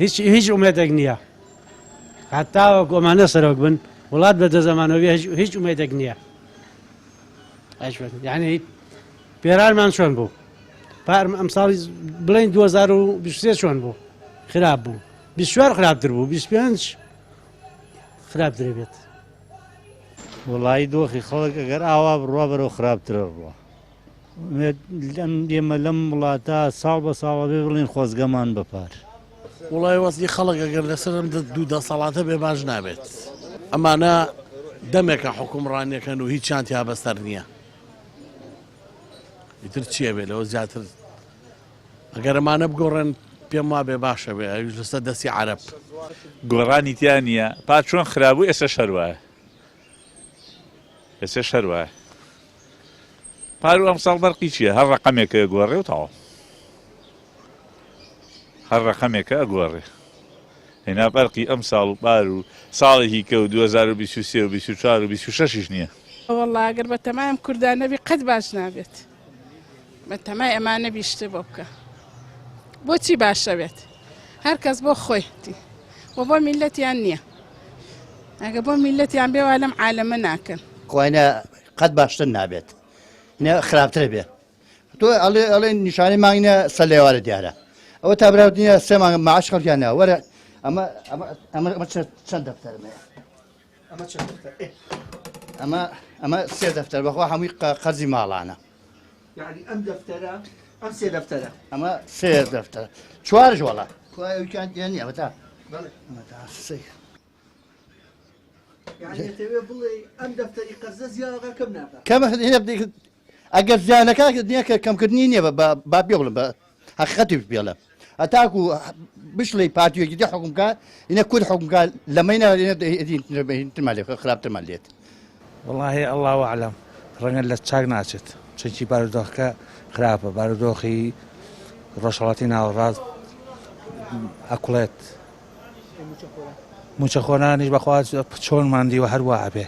هیچ هیچ ئومێدێک نییە هەتاوەکو ئەمانە سەرۆک بن وڵات بە دەست ئەمانەوە بێ هیچ ئومێدێک نییە یعنی پێرارمان چۆن بوو پار ئەم ساڵی بڵین 2023 چۆن بوو خراپ بوو 24 خراپتر بوو 25 خراپتر بێت. وەڵایی دۆخی خەڵک ئەگەر ئاوا بڕوا بەرەو خراپترە ڕوا. ئێمە لەم وڵاتە ساڵ بە ساڵ ئەبێ بڵێین خۆزگەمان بە پار. وڵای وەزعی خەڵک ئەگەر لەسەر ئەم دوو دەسەڵاتە بێ باش نابێت. ئەمانە دەمێکە حوکمڕانیەکەن و هیچیان تیا بەسەر نییە. ئیتر چیە بێ لەوە زیاتر ئەگەر ئەمانە بگۆڕێن پێم وابێ باشە بێ ئەویش لەسەر دەستی عەرەب. گۆڕانی تیا نییە پار چۆن خراپ بوو ئێستاش هەر وایە ئێستاش هەر وایە پار و ئەمساڵ فەرقی چییە هەر ڕەقەمێکە گۆڕێ و تەواو هەر ڕەقەمێکە ئەگۆڕێ هێنا فەرقی ئەم ساڵ و پار و ساڵێکی کە و 2023 و 24 و 26 نییە. وەڵا گەر بەتەمای ئەم کوردانە بی قەت باش نابێت بەتەمای ئەمانە بی شتێ بۆ بکە بۆچی باشە بێت هەر کەس بۆ خۆیتی و بۆ میلەتیان نییە ئەگە بۆ میلەتیان بێ وا لەم عالەمە ناکەن. خۆینە قەت باشتر نابێت نە خراپتر بێت تۆ ئەڵێ ئەڵێ نیشانەی مانگ نیە سەر لێوارە دیارە ئەوە تا براوت نییە سێ مانگ معاش خەڵکیان ناوە وەرە ئەمە ئەمە ئەمە ئەمە چەند دەفتەرم هەیە ئەمە چەند دەفتەر ئەمە ئەمە سێ دەفتەر بەخوا هەمووی قەرزی ماڵانە یعنی ئەم دەفتەرە ئەم سێ دەفتەرە ئەمە سێ دەفتەر چوارش وەڵا خوای ئەویان نییە ئەمە تا ئەمە تا سێ کەم ئەگەر زیانەکە نییە کە کەمکردنی نییە با پێ بڵم بە حقیقەتی پێڵم هەتاکو بشڵی پارتیەکی دی حکومکە ئینە کورد حکومکە لەمەی ترمان لێ خراپترمان لێت. وەڵاهی اللە اعلم ڕەنگە لە چاک ناچێت چونکی بارودۆخەکە خراپە بارودۆخی ڕۆژهەڵاتی ناوەڕاست ئەکوڵێت موچەخۆرانیش بەخوا چۆنمان دیوە هەر وا ئەبێ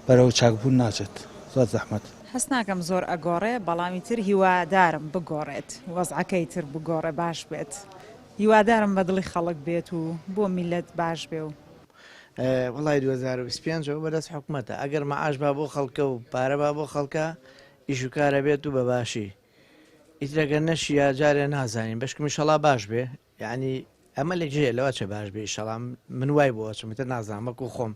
بەرەو چاکبوون ناچێت زۆر زەحمەت. هەست ناکەم زۆر ئەگۆڕێ بەڵام ئیتر هیوادارم بگۆڕێت وەزعەکە ئیتر بگۆڕێ باش بێت هیوادارم بە دڵی خەڵک بێت و بۆ میللەت باش بێ و. وەڵای 2025 ئەوە بەدەست حکومەتە ئەگەر مەعاش با بۆ خەڵکە و پارە با بۆ خەڵکە ئیش و کارە بێت و بە باشی ئیتر ئەگەر نەشیا جارێ نازانین بەشکم ئیشەڵا باش بێ یعنی ئەمە لە جێ لەوە چە باش بێ ئیشەڵا من وای بۆ ئەچم ئیتر نازانم وەکو خۆم.